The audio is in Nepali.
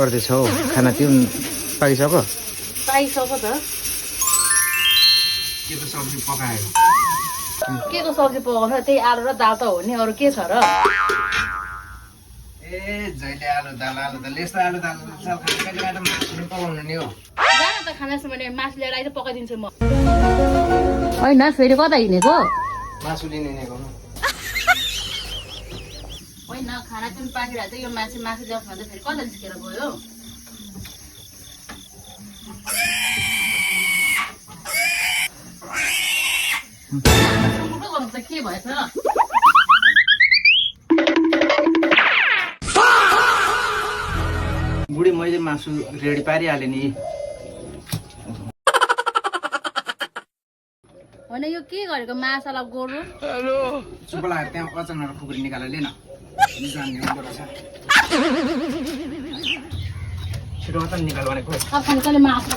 गर्दैछौ खाना तिउन पाकिसक्यो पाइसक्यो त के त सब्जी पकायो के को सब्जी पकाउनु त्यही आलु र दाल त हो नि अरू के छ र ए जहिले आलु दाल यस्तो आलु दाल कहिले त मासु पकाउनु नि हो जान त खाना भने मासु ल्याएर आइज पकाइदिन्छु म होइन फेरि कता हिँडेको मासु लिने नि गर्नु होइन खाना पनि पाकिरहेको थियो यो मासु ल्याउँछ भने फेरि कता झिकेर गयो गर्नु त के भएछ बुढी मैले मासु रेडी पारिहालेँ नि होइन यो के गरेको मासुला गोरु चुप लागेर त्यहाँ अचानक खुकुरी निकालेर लिन जान्ने हुँदो रहेछ छिटो अचानक निकाल भनेको मासु